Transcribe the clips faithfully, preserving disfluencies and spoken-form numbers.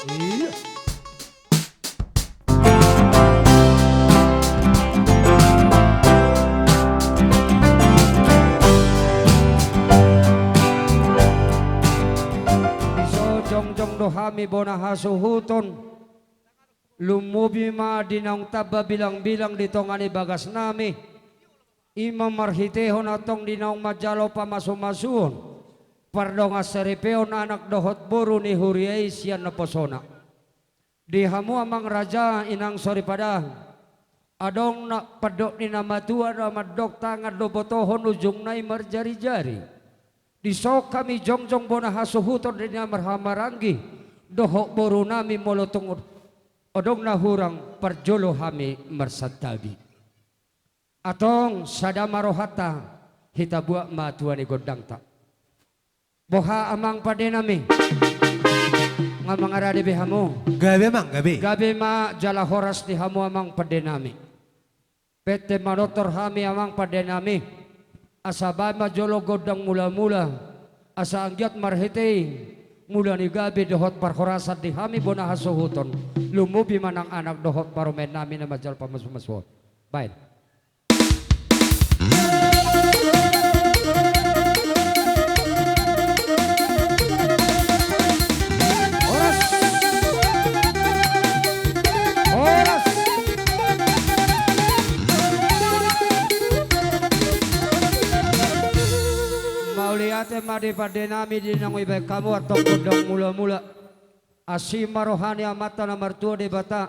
Iya. Di so jongjong do hami bona hasuhuton. Lumobi ma di naung tamba bilangbilang di tonga ni bagasnami. I ma marhitehon antong di naung manjalo pamasumasuon pardongansaripeon anak dohot boru ni huria i sian naposona. Di hamu amang raja inang soripada, adong na pandok ni na matua na mandok tangan do botohon ujungna i marjarijari. Di so hami jongjong bona hasuhuton di na marhahamaranggi dohot borunami molo tung odong na hurang parjolo hami marsantabi. Antong sada ma rohanta, hita buat ma tua ni gondangta. Boha amang pandenami? Nga mangarade be hamu? Gabe amang, gabe. Gabe ma jala horas di hamu amang pandenami. Pette manortor hami amang pandenami. Asa baen ma jolo gondang mulamula. Asa anggiat marhite i mula ni gabe dohot parhorasan di hami bona hasuhuton. Lumobi ma nang anak dohot parumaennami na manjalo pamasumasuon. Baen. Horas. Horas. Mauliate ma di pandenami di naung dibaen hamu antong gondang mulamula. Asi ma roha ni Amanta na martua Debata.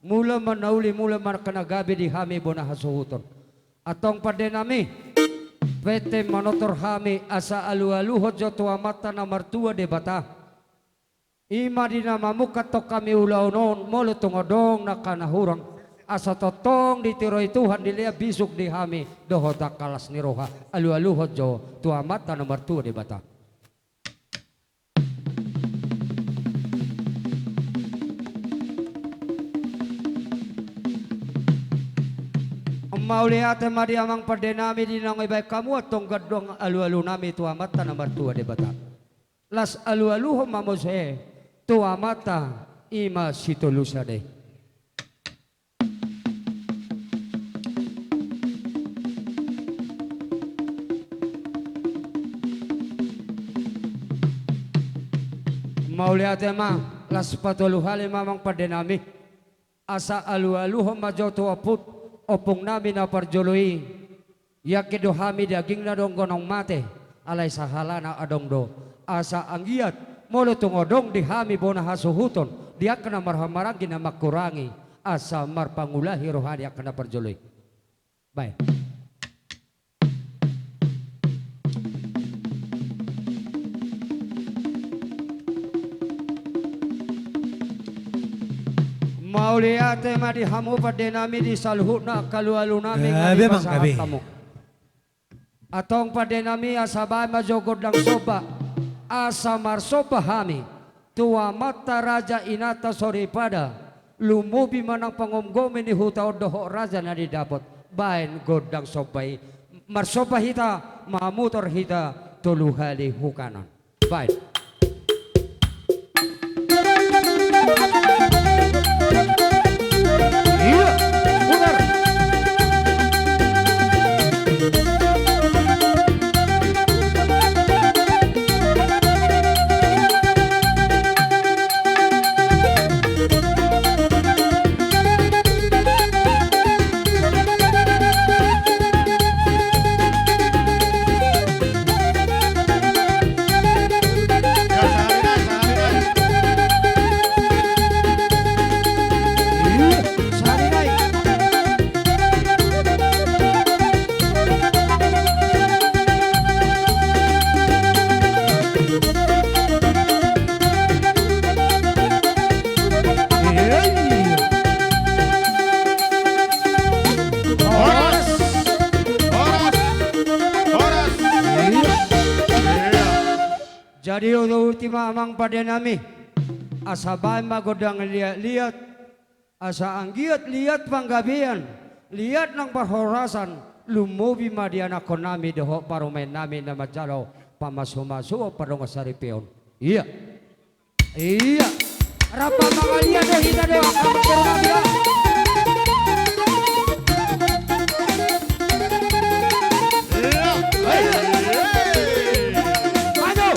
Mula ma na uli, mula ma angka na gabe di hami bona hasuhuton. Antong pandenami, pette manortor hami asa alualuhon jo tu Amanta na martua Debata. I ma di na mamungka antong hami ulaon on molo tung adong na angka na hurang. Asa tongtong ditiroi Tuhan dilehon bisuk di hami dohot angka las ni roha. Alualuhon jo tu Amanta na martua Debata. Mauliate ma di amang pandenami di naung dibaen hamu antong gondang alualunami tu Amanta na martua Debata. Las alualuhon ma muse tu Amanta i ma sitolu sada i. Mauliate ma, las patolu hali ma amang pandenami. Asa alualuhon ma jo tu ompung, ompungnami na parjolo i. Iangke do hami dagingna do anggo naung mate, alai sahalana adong do. Asa anggiat molo tung adong di hami bona hasuhuton di angka na marhahamaranggi na mangkurangi, asa marpangulahi roha ni angka na parjolo i. Baen. Mauliate ma di hamu pandenami di saluhutna angka alualunami na dipasahat hamu. Antong pandenami, asa baen ma jo gondang somba, asa marsomba hami tu Amanta Raja Inanta Soripada, lumobi ma nang pangomgomi ni huta on dohot raja na nidapot. Baen gondang somba i, marsomba hita, mamutor hita tolu hali hu kanan. Baen. Iya, putar. Horas. Horas. Horas. Iya. Jadi, uti ma amang pandenami, asa baen ma gondang liat-liat, asa anggiat liat panggabean, liat nang parhorasan, lumobi ma di anakkonnami dohot parumaennami na manjalo pamasumasuon pardongansaripeon. Iya. Iya. Tanpa mangaliat do hita do, angka amang boru nami do. Maju.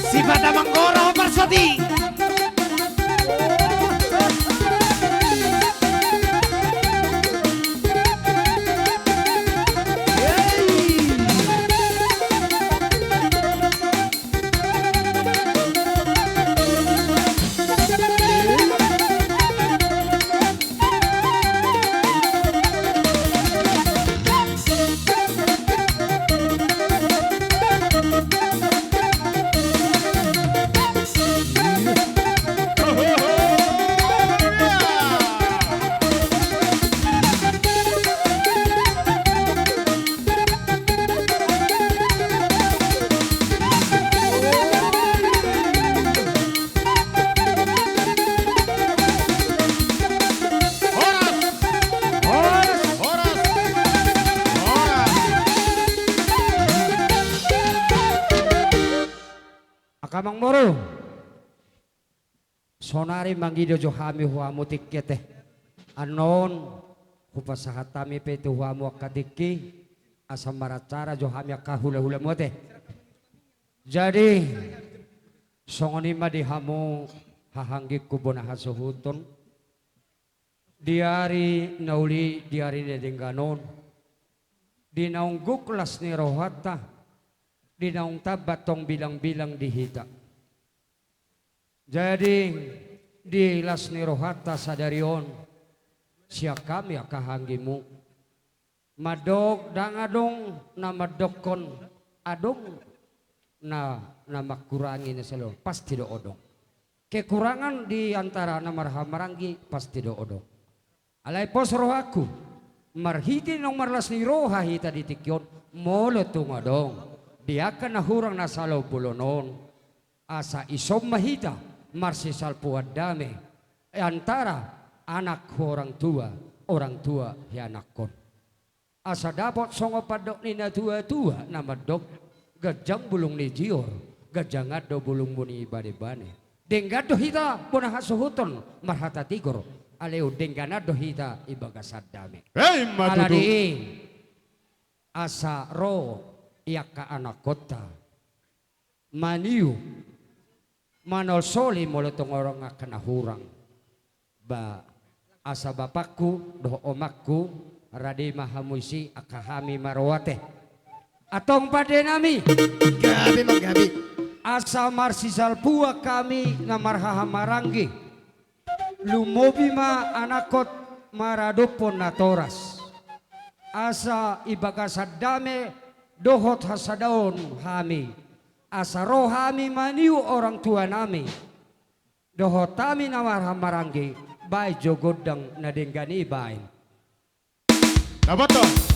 Sipata manggora ho parsoti. Horas! Horas! Horas! Horas! Angka amang boru. Sonari mangido jo hami hu hamu tingki ate. Annon, hupasahat hami pe tu hamu angka tingki, asa maracara jo hami angka hula-hulamu ate. Jadi, songon i ma di hamu hahanggingku bona hasuhuton. Di ari na uli, di ari na denggan on, di naung gok las ni rohanta, di naung tamba tong bilang-bilang di hita. Jadi, di las ni rohanta sadari on, sian hami angka hahanggingmu, mandok ndang adong na mandokkon adong na, na mangkurangi na salo, pasti do adong. Kekurangan di antara na marhahamaranggi pasti do adong. Alai pos rohangku, marhite naung marlas ni roha hita di tingki on, molo tung adong di angka na hurang na sala bolon on, asa ison ma hita marsisalpuan dame antara anak hu orang tua, orang tua hi anakkon. Asa dapot songon pandok ni na tua-tua na mandok, ganjang bulung ni jior, ganjangan do bulung ni bane-bane. Denggan do hita bona hasuhuton marhata tigor, alai dengganan do hita i bagasan dame. Hei, ma tutu. Alani i, asa ro i angka anakkonta maniu, manolsoli molo tung adong angka na hurang. Ba, asa bapakku dohot omakku, rade ma hamu disi, angka hami ma ro ate. Antong pande nami. Gabe ma gabe. Asa marsisalpuan hami na marhahamaranggi. Lumobi ma anakkon maradophon natoras. Asa i bagasan dame dohot hasadaon hami. Asa ro hami maniu orang tua nami. Dohot hami na marhahamaranggi, baen jo gondang na denggan i baen. Dapoton.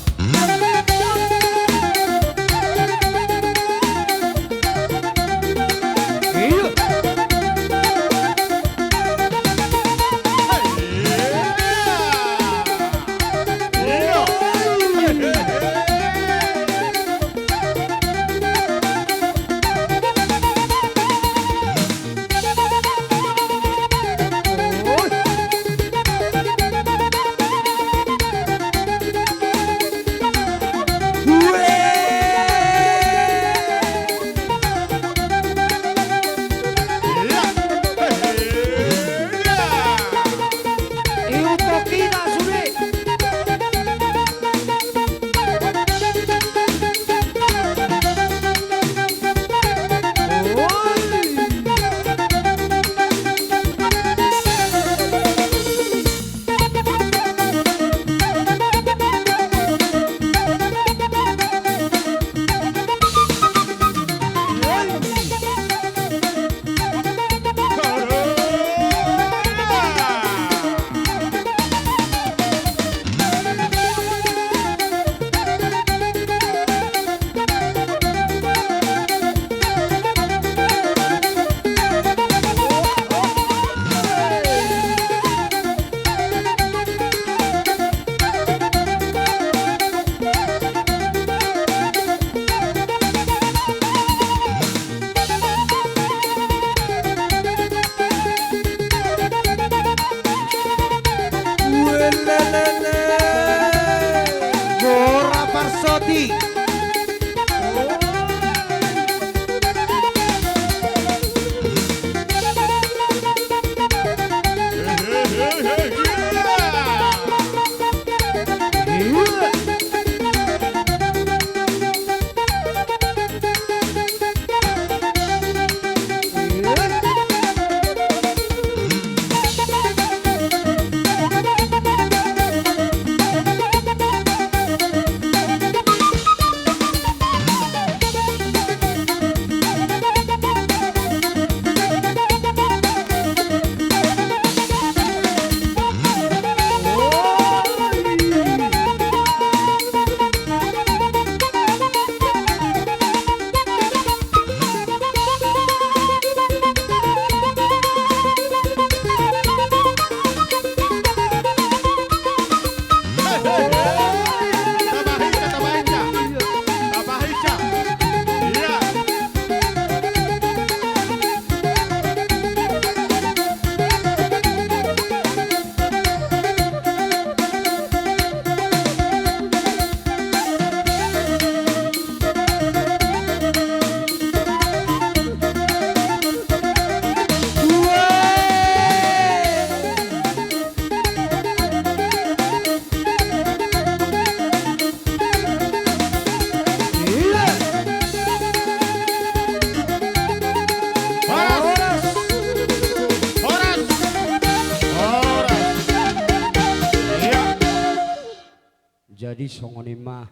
Jadi songon i ma,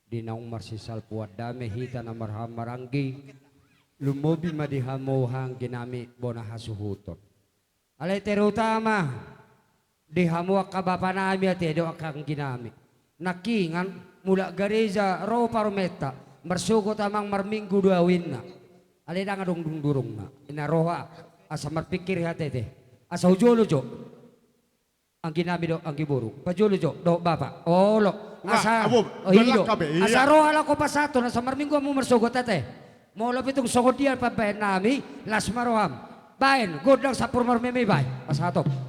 di naung marsisalpuan dame hita na marhahamaranggi, lumobi ma di hamu anggi nami bona hasuhuton. Alai terutama di hamu angka bapa nami ate dohot angka anggi nami. Nangkiningan mulak gareja ro parumaenta, marsogot amang marminggu do au inna. Alai ndang adong dung durungna. Inna roha, asa marpingkir hatete. Asa hujolo jo. Anggi nami dohot anggi boru. Pajolo jo, dohot bapa. Olo. Asa, oh, i do. Asa roha laho pasahathon, asa marminggu hamu marsogot ate. Molo pe tung songon dia pambahen nami, las ma roham. Bahen, gondang sampur marmeme bahen. Pasahathon.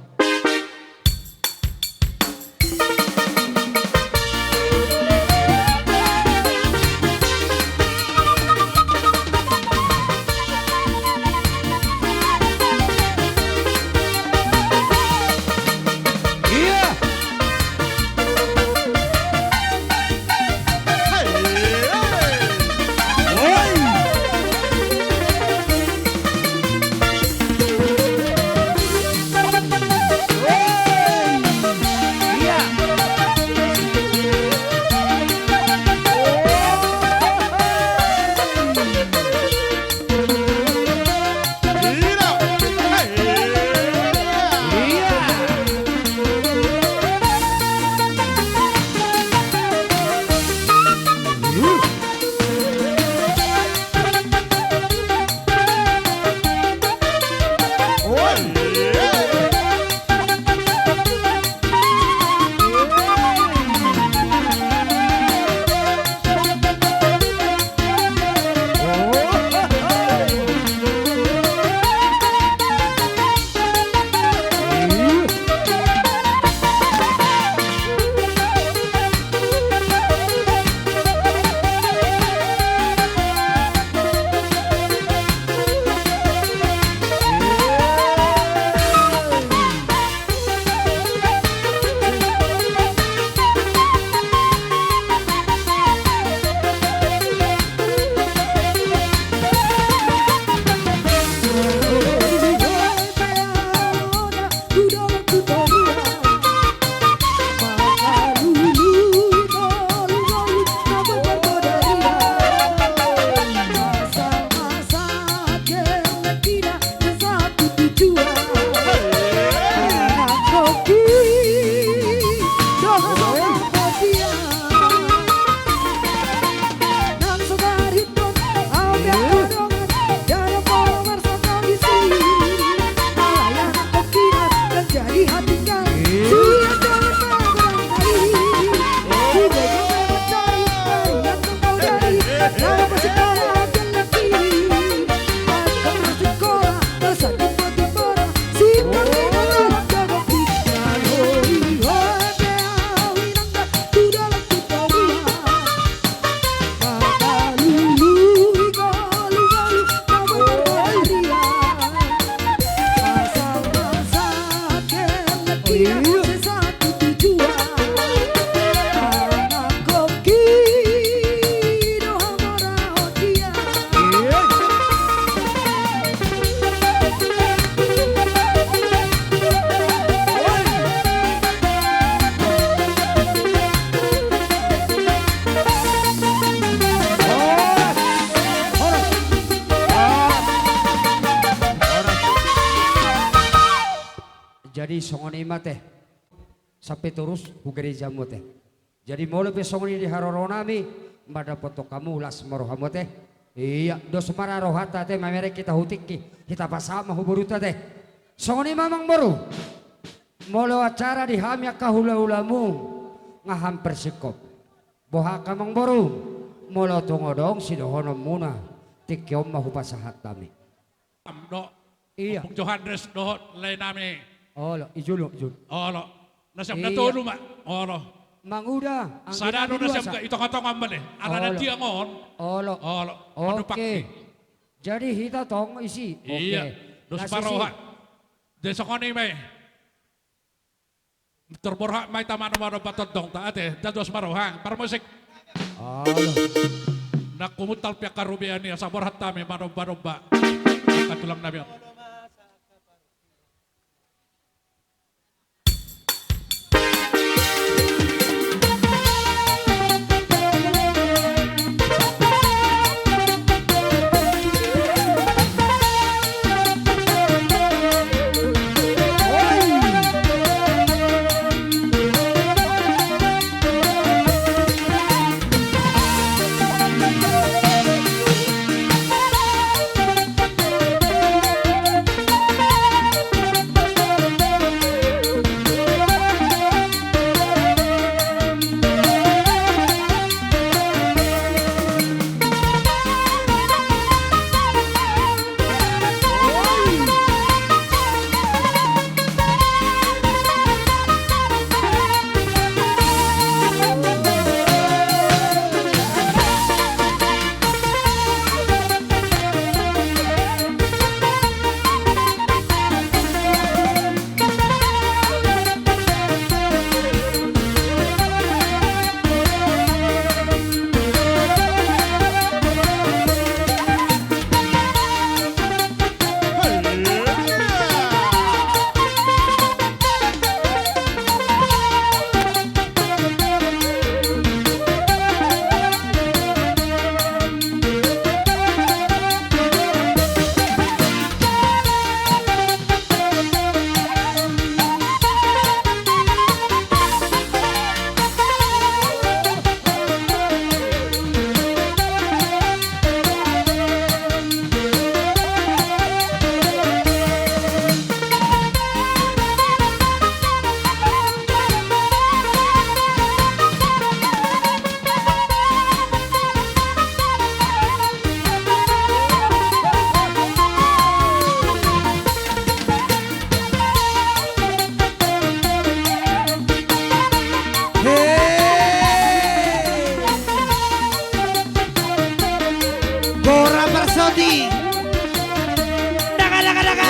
Jadi songon i ma te. Sampe torus tu gerejamu te. Jadi molo pe songon i di haroro nami, mandapothon hamu las ma rohamu te. Ia, dos ma ra rohanta te, mamereng hita tu tingki, hita pasahat ma tu boruta te. Songon i ma amangboru. Molo acara di hami angka hula-hulamu, nga hampir singkop. Boha angka amangboru, molo tung adong sidohononmuna, tingki on ma hupasahat hami. Am do. Ia. Ompung Johannes dohot lae nami. Olo, ijolo, ijolo. Olo. Nasiam na tolu ma. Olo. Manguda, sada do nasiam. I tonga-tonga ma le. Ala na tiang on. Olo. Olo. Oke. Jadi hita tong isi. Ia. Oke. Dos ma roha. Jadi songon i ma i. Tor borhat ma hita manomba-nomba tondongta ate, da dos ma roha, parmusik. Nang humuntal pe angka robean i asa borhat hami manomba-nomba. Angka tulang nami on. He. Gora Persodi. Daga, daga, daga.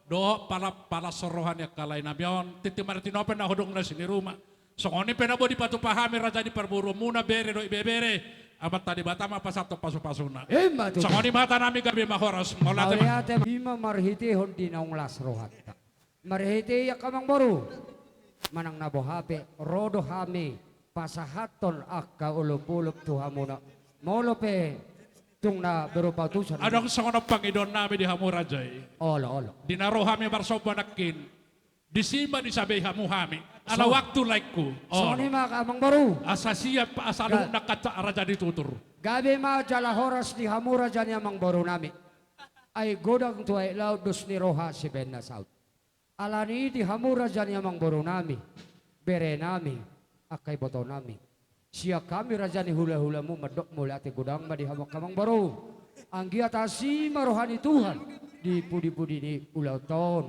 Dohot pala-, palas roha ni angka lae nami on, tintin marhite na hudok na siniruma. Songon i pe na boi dipatupa hami raja ni parboruonmuna, bere dohot ibebere, Amanta Debata ma pasahathon pasupasuna. Ima tutu. Songon i ma hata nami, gabe ma horas, mauliate ma. Mauliate ma. Ima marhitehon di naung las rohanta. Marhite i angka amangboru, manang na boha pe ro do hami pasahathon angka olopolop tu hamuna. Molo pe tung na berupa utusan. Adong songon on pangidoan nami di hamu raja i. Olo, olo. Di na ro hami marsomba nangkin, disi ma disabei hamu hami. Ala waktu laengku. Olo. Songon i ma angka amangboru. Asa siap, asa luhut na kancak raja ni tutur. Gabe ma jala horas di hamu raja ni amangboru nami. Ai godang tu aek laut dos ni roha sibaen na saut. Alani i di hamu raja ni amangboru nami, bere nami, angka iboto nami, sian hami raja ni hulahulamu mandok mauliate godang ma di hamu angka amangboru. Anggiat asi ma roha ni Tuhan di pudipudi ni ulaonta on.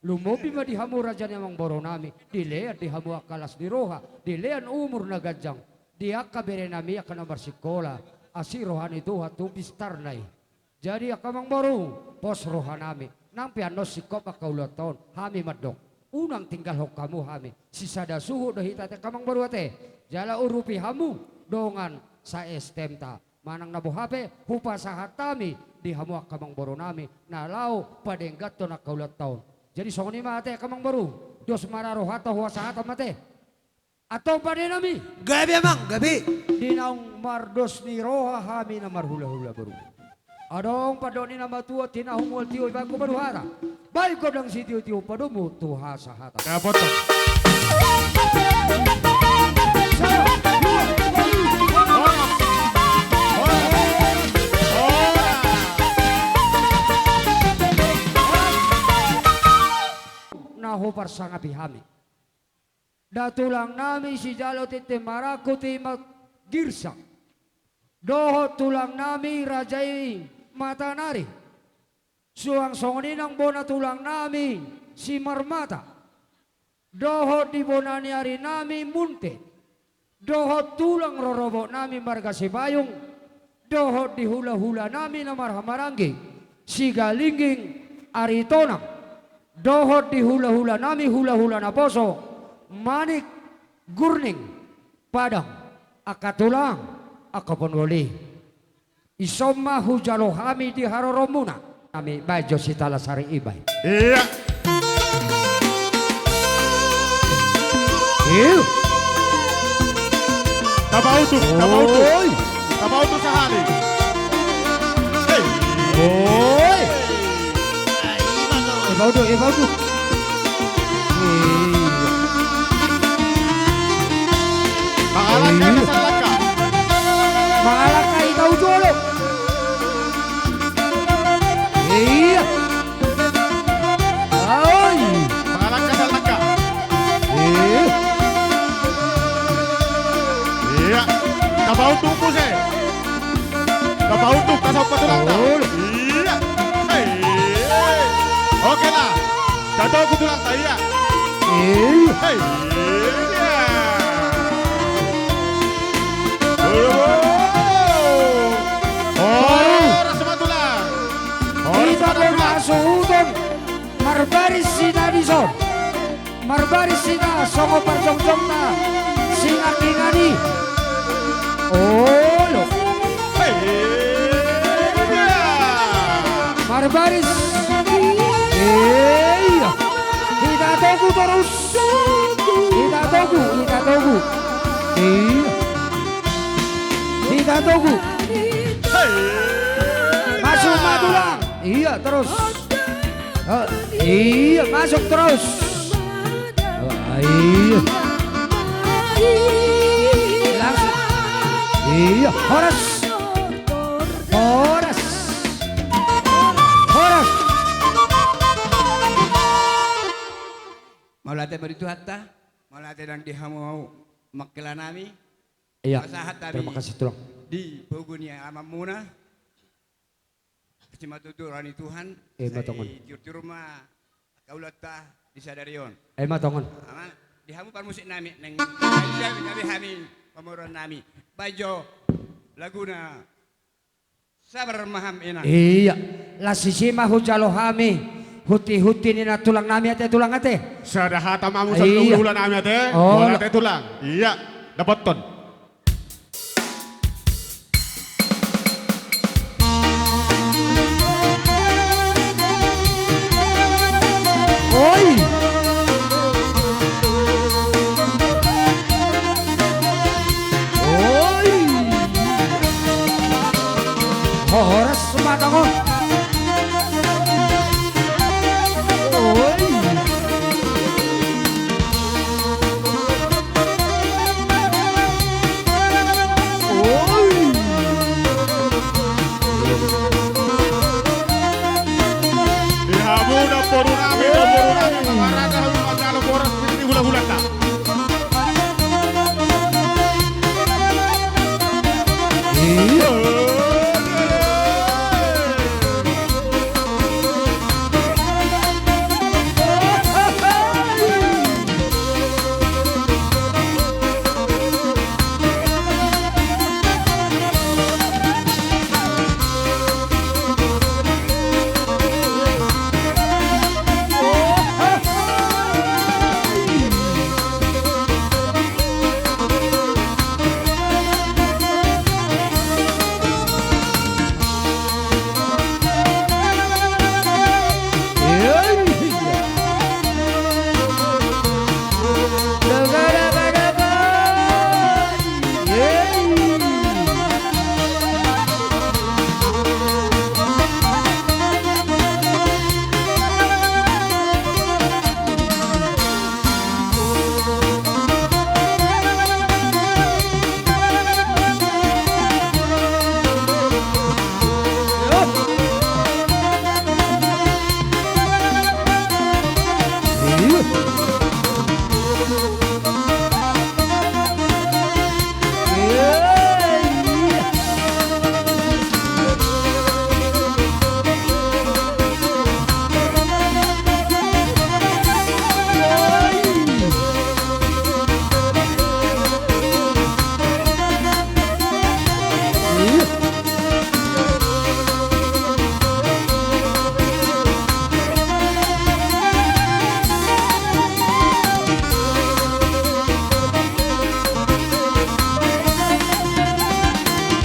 Lumobi ma di hamu raja ni amangboru nami, dilean di hamu angka las ni roha, dilean umur na ganjang, di angka bere nami angka na marsikola, asi roha ni Tuhan tu pistarna i. Jadi angka amangboru, pos roha nami, nang pe annon singkop angka ulaonta on, hami mandok, unang tinggalhon hamu hami, sisada suhut do hita ate angka amangboru ate, jala urupi hamu dongan sa-S T M-ta, manang na boha pe hupasahat hami di hamu angka amangboru nami, na laho padengganhon angka ulaonta on. Jadi songon i ma ate angka amangboru, dos ma ra rohanta hupasahat ma ate. Antong pande nami. Gabe amang, gabe. Di naung mardos ni roha hami na marhulahula boru. Adong pandok ni na matua, tinahu mual tio, ibaen ho ma tu hata. Baen godang sitiotio padomu tu hasahatan. Dapotan. Na huparsangapi hami. Nda tulang nami sijalo tintin marangkup i ma Girsa. Dohot tulang nami raja i Matanari. Suang songon i nang bona tulang nami Simarmata. Dohot di bona ni ari nami Munte. Dohot tulang rorobot nami marga Sipayung. Dohot di hulahula nami na marhahamaranggi Sigalingging Aritonang. Dohot di hulahula nami hulahula naposo Manik Gurning Padang, angka tulang, angka pongoli. Ison ma hujalo hami di haroromuna. Nami baen jo sitala sari i baen. Iya. Iya. Taba utuk, taba utuk. Oi. Taba utuk sahali. Hei. Oi. Eba utuk, eba utuk. Iya. Mangalangka, iya. Mangalangka, ita ujolo. Iya. Oi. Mangalangka, mangalangka. Iya. Iya. Taba utuk muse. Taba utuk, taba utuk. Iya. Hei. Oke lah. Tatogu tulang ta, iya. Iya. Hei. Iya. Horas ma tulang. Horas ma tulang. Hita pe masuhuton. Marbaris hita dison. Marbaris hita songon parjongjongta sinangkingan i. Olo. Marbaris. Iya. Hita togu torus. Hita togu, hita togu. Iya. Hita togu. Masuk ma tulang. Iya, terus. Oh, iya, masuk terus. Oh, iya. Langsung. Iya, horas. Horas. Horas. Mauliate ma di Tuhanta, mauliate nang di hamu, hamu mangkela nami. Iya, pasahat hami, terima kasih, tulang, di pogu ni alamanmuna. Asi ma tutu roha ni Tuhan, eh, sai tiurtiur ma angka ulaonta di sadari on. Eh, ma tongon. Ama, di hamu parmusik nami, nang gabe hami pamoruon nami. Baen jo laguna Sabar ma hamu, inang. Iya, laos disi ma hujalo hami Hunti-hunti ni nantulang nami ate, tulang ate. Sada hata ma muse, iya, hulahula nami ate. Oh, mauliate tulang. Iya, dapothon. Oi. Oi. Horas ma dongan. Oi. Oi. Di hamu namboru nami, namboru nami, mangarada hamu manjalo horas ni hulahulanta.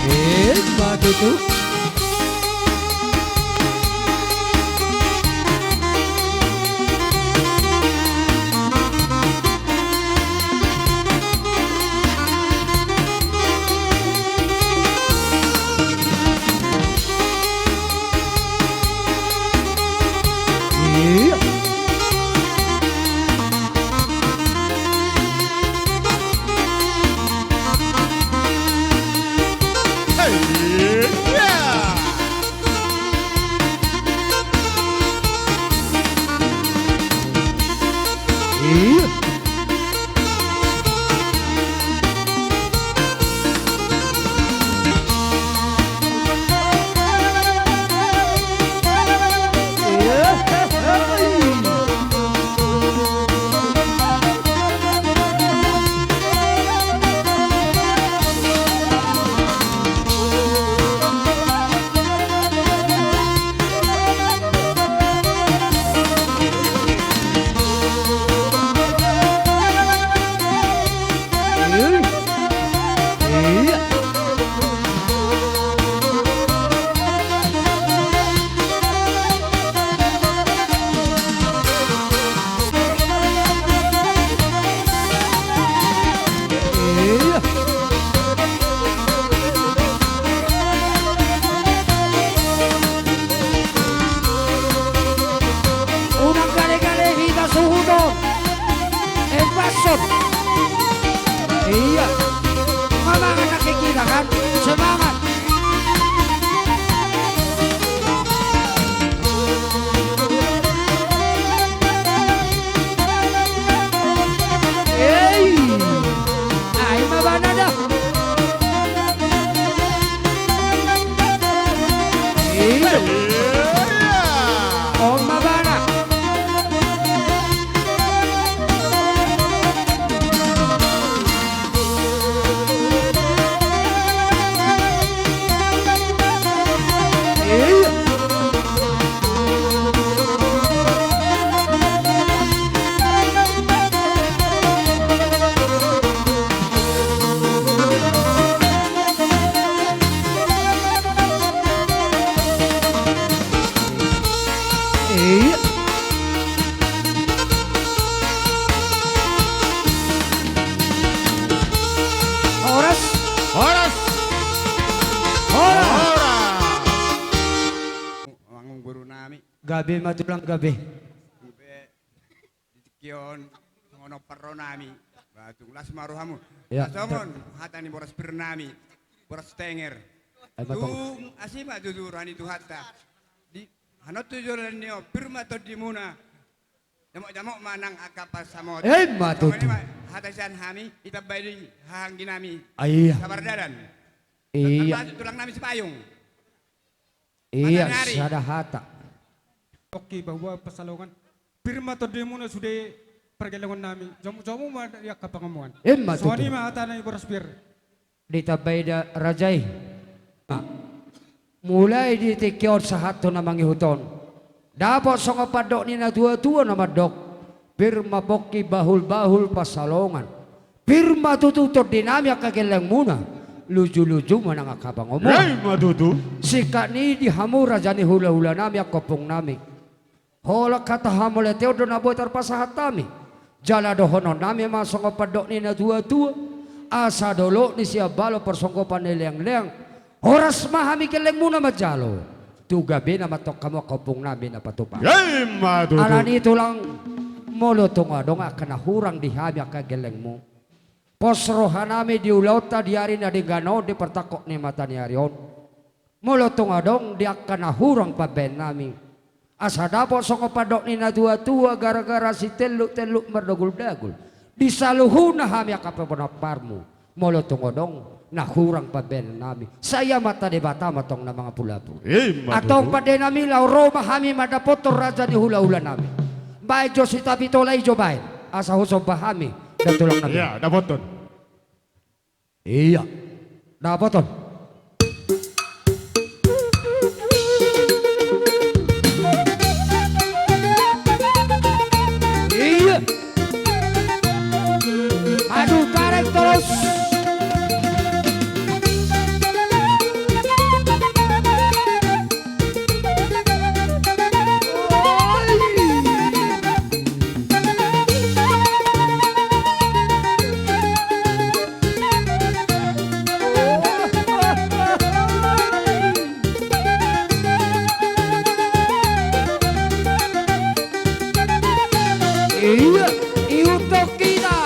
Eh, ma tutu. Unang gale-gale hita suhut on. Empason. Iya. Semangat lagi kita kan. Semangat. Ei. Ai ma bana da. Ei. On ma bana. Gabe ma tulang, gabe. Di tingki on songon on parro nami. Ba tung las ma rohamu. Ia, songon hata ni boras pir nami, boras tenger. Tung asi ma tutu roha ni Tuhanta. Di hanon tu joloan ni on pir ma tondimuna. Jamot-jamot ma nang angka pansamot. Ima tutu. Songon i ma hata sian hami, ditambai di haha anggi nami. Ia. Sabar dalan. Ia. Termasuk tulang nami Sipayung. Ia, sada hata. Oke, bahwa Pansalongan. Pir ma tondimuna sude pargellengon nami. Jamot-jamot ma di angka pangomoan. Ima tutu. Songon i ma hata ni boras pir. Ditambai da raja i. Mulai di tingki on sahat tu na mangihut on. Dapot songon pandok ni na tua-tua na mandok. Pir ma pongki bahul-bahul Pansalongan. Pir ma tutu tondi nami angka gellengmuna. Luju-luju ma nang angka pangomoan. Ima tutu. Singkat ni i di hamu raja ni hula-hula nami angka ompung nami. Holan hata hamauliateon do na boi tarpasahat hami. Jala dohonon nami ma songon pandok ni na tua-tua. Asa dolok ni sian balok parsonggopan ni leang-leang. Horas ma hami gellengmuna manjalo. Tu gabena ma antong hamu angka ompung nami na patupa. Ima tutu. Alani i tulang, molo tung adong angka na hurang di hami angka gellengmu. Pos roha nami di ulaonta di ari na denggan on di partangkok ni mata ni ari on. Molo tung adong di angka na hurang pambahen nami. Asa dapot songon pandok ni na tua-tua gara-gara sitelluk-telluk mardagul-dagul. Di saluhutna hami angka pinompar-Mu. Molo tung adong na hurang pambahen nami. Sai Amanta Debata ma antong na mangapul-apul. Ima tutu. Antong pande nami laho ro ma hami mandapothon raja ni hula-hula nami. Baen jo sitapi tola i jo baen. Asa husomba hami. Da tulang nami. Ia, dapothon. Ia. Dapothon. Ia. Aduh, tarik terus. Ia, ihut hita.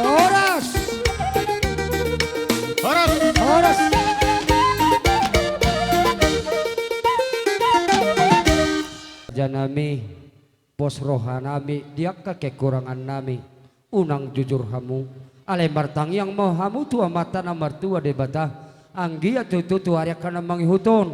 Horas. Horas. Horas. Raja nami, pos roha nami di angka kekurangan nami, unang jujur hamu. Alai martangiang ma hamu tu Amanta na martua Debata, anggiat tutu tu ari angka na mangihut on,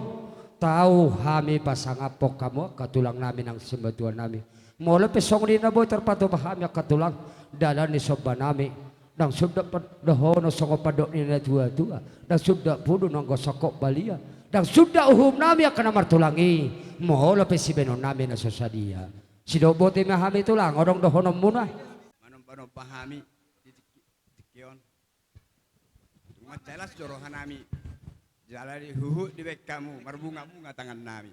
tau hami pasangaphon hamu angka tulang nami nang simatua nami. Molo pe songon i na boi tarpatupa hami angka tulang, dalan ni somba nami, ndang suda pad-, dohonon songon pandok ni na tua-tua, ndang suda pudu nanggo songkop balia, ndang suda uhum nami angka na martulang i, molo pe sibaenon nami na so sadia. Sidok botima hami tulang, adong dohononmuna? Manomba-nomba hami di tingki, tingki on. Mansai las do roha nami. Jala di huhut dibaen hamu, marbunga-bunga tangan nami.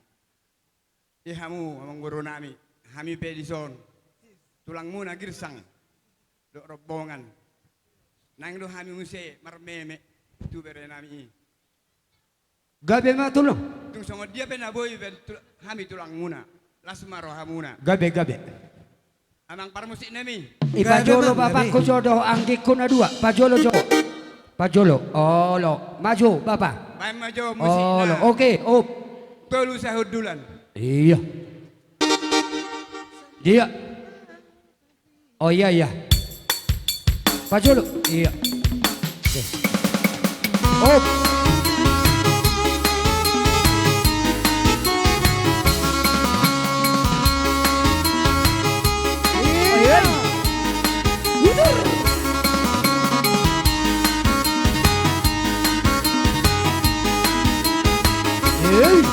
I hamu, amang boru nami, hami pe dison tulangmuna Girsang dohot rombongan. Naeng do hami muse marmeme tu bere nami i. Gabe ma tulang. Tung songon dia pe na boi baen tu-, hami tulangmuna, las ma rohamuna. Gabe, gabe. Amang parmusik nami. I pajolo bapakku jo dohot anggikku na dua. Pajolo jo. Pajolo. Olo. Maju bapa. Baen ma jo musikna. Olo. Oke. Op. Tolu sahundulan. Iya. Iya. Oh iya, iya. Pajolo. Iya. Oke. Op. Iya. Hei.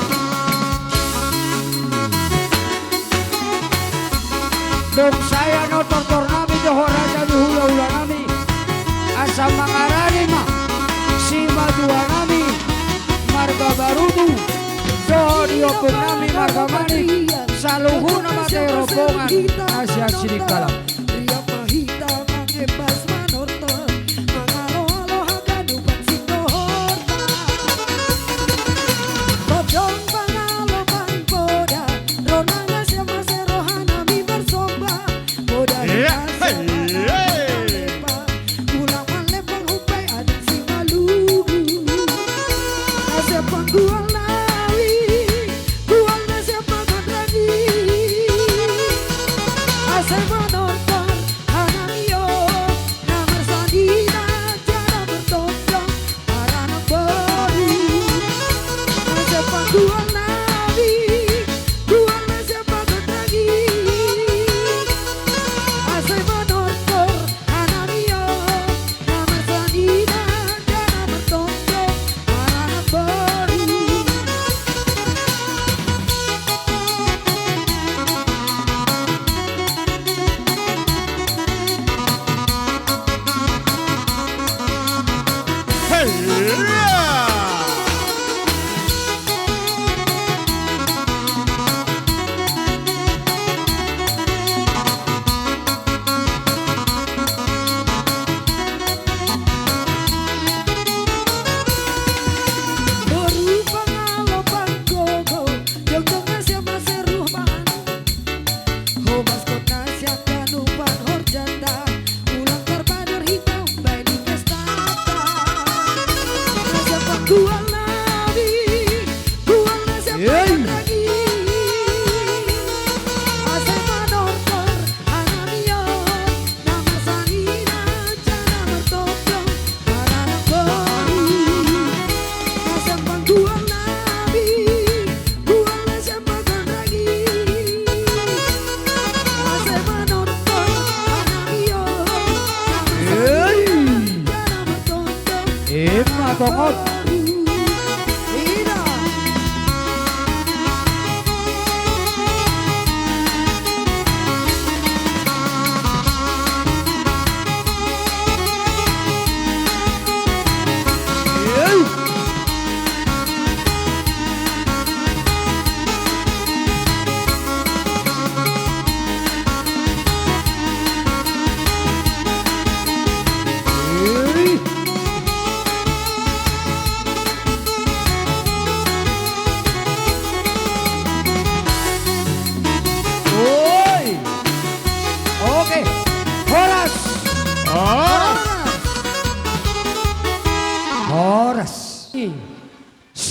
Dung sae on tortor nami dohot raja ni hulahula nami, asa mangarani ma simatua nami marga Barubu dohot di ompung nami marga Manik, saluhutna ma tu rombongan na sian Sidikalang. Riap ma hita mangembas manortor, mangaloalo haganupan sindohorta. Godang pangalopan poda, ro nang asa mase roha nami marsomba. Poda. Iya. Asa mangalepa, ulang malempang humbai adat Simalungun. Asa panggual nami, gual na siap mangonrangi. Asa manortor hanami on, na marsanina jala martondong, maranak boru. Asa panggual nami, gual na siap mangonrangi. Asa manortor hanami on, na marsanina jala martondong, maranak boru. Hei! Boru pangalopan gogo, jongjong na siap mase ruhman. Homas hot na siap ganupan horjanta, ulang tarbadur hita umbaen di pestanta. Na siap panggual nami, gual na siap mangonrangi. Asa manortor hanami on, na marsanina jala martondong, maranak boru. Asa panggual nami, gual na siap mangonrangi. Asa manortor hanami on, na marsanina jala martondong. Ima tongot.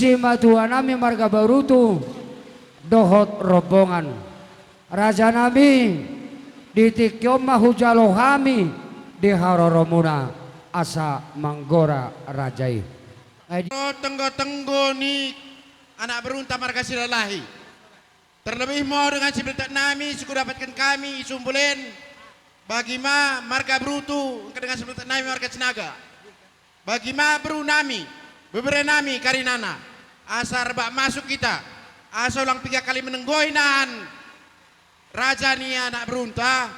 Simatua nami marga Barutu dohot rombongan. Raja nami, di tingki on ma hujalo hami di haroromuna asa manggora raja i. Ai di- Tenggo-tenggo ni anak berunta marga Silalahi. Terlebih ma dengan sibertek nami, suku dapatkan kami, Isumbulen, bagi ma marga Brutu, dengan sibertek nami marga Sinaga. Bagi ma beru nami, bebere nami karinana, asa rebak masuk kita, asa ulang piga kali menenggoi nahan raja ni anak berunta,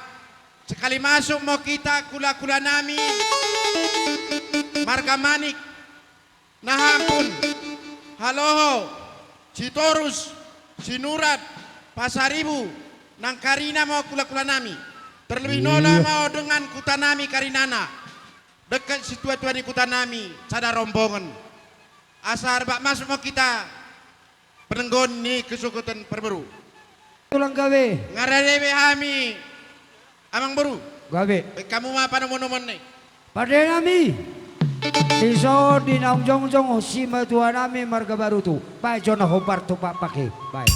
sekali masuk mo kita kula-kula nami, marga Manik, Nahampun, Haloho, Sitorus, Sinurat, Pasaribu, nang karina ma kula-kula nami. Terlebih nola ma dengan kuta nami karinana. Dekat situa-tua ni kuta nami, sada rombongan. Asa rebak masuk ma kita penenggon ni kesukutan perberu. Tulang gabe. Nga rade be hami, amang boru. Gabe. Baen hamu ma panomunomuan i. Pande nami. Dison di naung jongjong simatua nami marga Barutu. Baen jo na hombar tu pakpak i. Baen.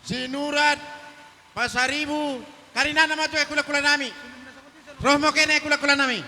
Sinurat, Pasaribu, karinana ma tu, eh, hulahula nami. Roh ma kene, hulahula nami.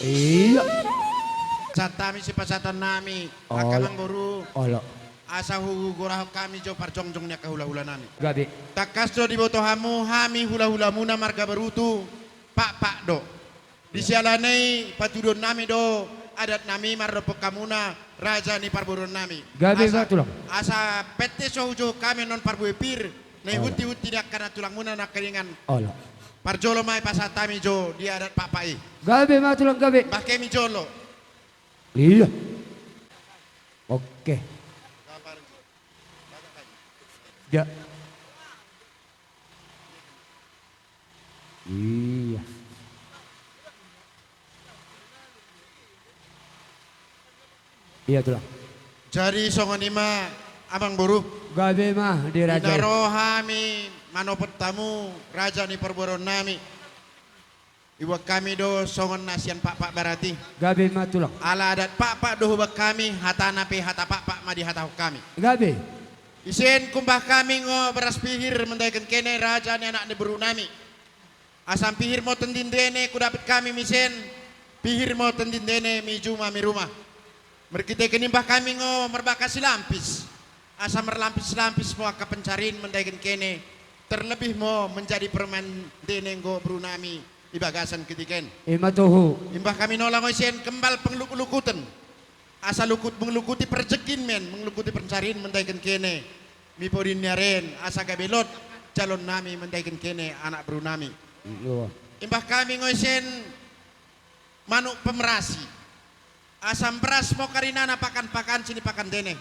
Iya. Pasahat hami sipasahatonnami, olo, angka amangboru. Olo. Asa hugorahon hami jo parjongjong ni angka hulahulanami. Gabe. Tangkas do diboto hamu hami hulahulamuna marga Barutu, Pakpak do. Di siala ni i patuduhonnami do adatnami mandokkon hamuna raja ni parboruonnami. Gabe ma tulang. Asa, asa pette so hujou hami annon parbue pir na, olo, ihutihut ni angka na tulangmuna nangkiningan. Olo. Parjolo ma i pasahat hami jo di adat Pakpak i. Gabe ma tulang, gabe. Bah, hami jolo. Iya. Oke. Ya. Iya. Iya, tulang. Jadi songon i ma, amangboru. Gabe ma di raja i. Di na ro hami manopot hamu raja ni parboruonnami. Iboan hami do songon na sian pakpak barat i. Gabe ma tulang. Ala adat pakpak do huboan hami, hatana pe hata pakpak ma dihatahon hami. Gabe. Isen humbah hami ngo beras pihir mandaiken kene raja ni anak ni boru nami. Asa pihir ma tondindene hudapot hami misen, pihir ma tondindene mi juma mi ruma. Marhitehite i humbah hami ngo marbagas silampis. Asa marlampis-lampis ma angka pansarin mandaiken kene, terlebih ma manjadi permandene ngo boru nami di bagasan tingki on. Ima tutu. Humbah hami nola ngo isen kembal pangluklukuton. Asa lukut manglukoti parjengkin men, manglukoti pansarin mandaiken kene. Mi podi ni aren, asa gabe lot jaloon nami mandaiken kene anak boru nami. Iyo. Humbah hami ngo isen manuk pamerasi. Asa beras ma karinana pakan-pakan sini pakan dene.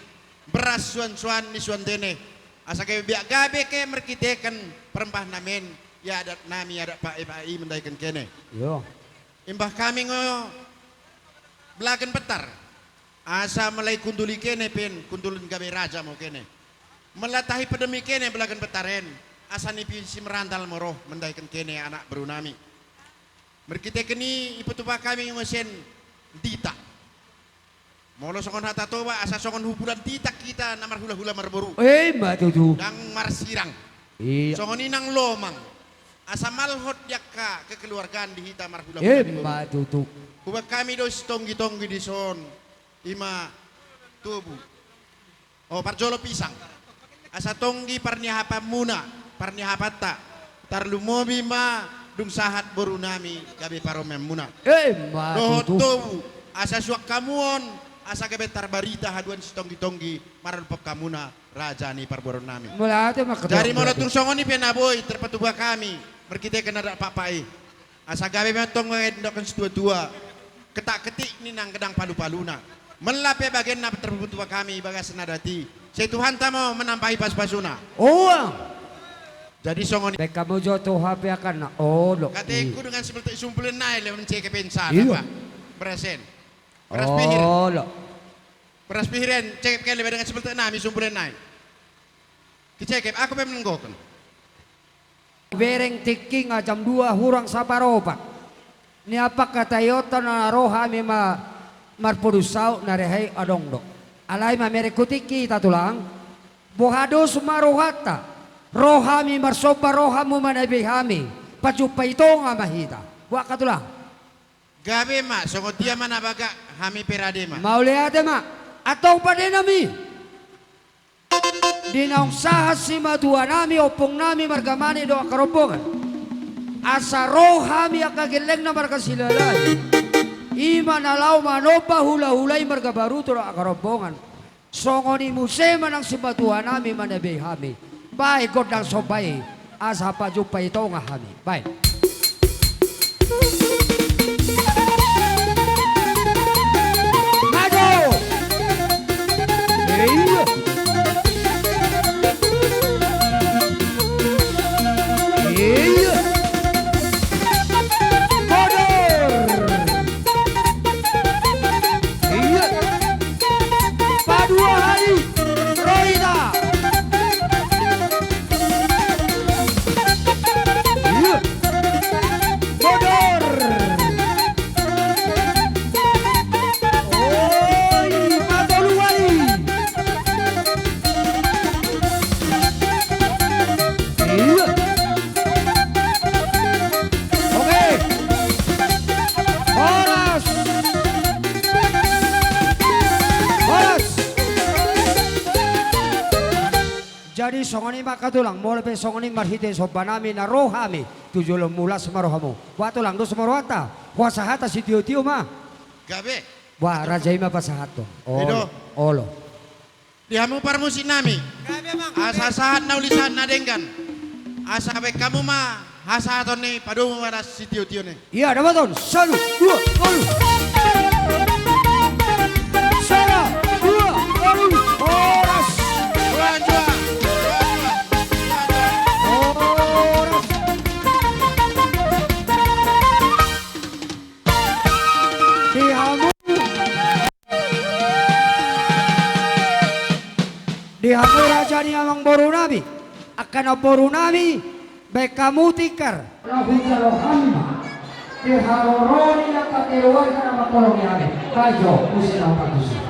Beras suan-suan ni suan dene. Asa gabe biak gabe ke marhitehite parembah nami, i adat nami, adat pakpak i mandaiken kene. Iyo. Humbah hami ngo belagan betar. Asa mala i hundul i kene pe, hundul gabe raja ma kene. Mala tahi pedem i kene belagan betar en. Asa nipi simarandal ma ro mandaiken kene anak boru nami. Marhitehite i hupatumpak hami ngo isen dita. Molo songon hata Toba, asa songon hubulan dita hita na marhula-hula marboru. Ima tutu. Ndang marsirang. Iya. Songon i nang lomang. Asa malhot di angka kekeluargaan di hita marhula-hula di boru. Ima tutu. Huboan hami do sitonggi-tonggi dison. Ima tobu. O, parjolo pisang. Asa tonggi parniahapanmuna, parniahapanta. Tarlumobi ma dung sahat boru nami gabe parumaenmuna. Ima tutu. Dohot tobu, asa suang hamu on, asa gabe tarbarita haduan sitonggi-tonggi maradophon hamuna raja ni parboruon nami. Mauliate ma. Jadi molo tung songon i pe na boi tarpatupa hami marhitehite adat pakpak i. Asa gabe ma tong nidok ni situa-tua. Ketak-ketik ni nang godang palu-paluna. Mala pe bagenna tarpatupa hami di bagasan adat i. Sai Tuhanta ma manambahi pasu-pasuna. Ua. Jadi songon i. Baen hamu jo tu H P akan na. Olo. Katengku dengan seperti sumpulen nai le menceke pensa. Iya. Apa? Beras en. Beras pihir. Olo. Beras pihir en, cekep kele dengan seperti nami sumpulen nai. Kicekep, aku pe menenggoken. Bereng tingki nga jam dua hurang saparopat. Ni apak hata ionta na ro hami ma marpudun saut na rehai adong do. Alai mamereng hu tingki hita tulang. Boha dos ma rohanta. Ro hami marsomba ro hamu manabei hami. Pajumpa i tonga ma hita. Boha angka tulang. Gabe ma, songon dia ma na bagak hami pe rade ma. Mauliate ma. Antong pande nami. Di naung sahat simatua nami, ompung nami, marga Mani dohot angka rombongan. Asa ro hami angka gellengna marga Silalahi. I ma na laho manomba hula-hula i marga Baruto dohot angka rombongan. Songon i muse ma nang simatua nami manabei hami. Baen gondang somba i. Asa pajumpa i tonga hami. Baen. Maju. Iya. Iya. Mundur. Iya. Padua hali. Ro hita. Iya. Mundur. Oi, patolu hali. Iya. Oke. Horas. Horas. Jadi songon i ma angka tulang, molo pe songon i marhite somba nami na ro hami tu jolomu, las ma rohamu. Boha tulang, dos ma rohanta. Hupasahat sitio-tio ma. Gabe. Boha, raja i ma pasahathon. Olo. Olo. Di hamu parmusik nami. Asa sahat na uli sahat na denggan. Asa baen hamu ma hasahaton ni padomu ma na sitio-tio ni. Iya, dapoton. Sada, dua, tolu. Sada, dua, tolu. Horas. Horas. Di hamu. Di hamu raja ni amangboru nami, angka namboru nami, baen hamu tikar. Na hujalo hami ma. Haroro ni angka keluarga na mangholongi hami. Hami jo muse na padusi.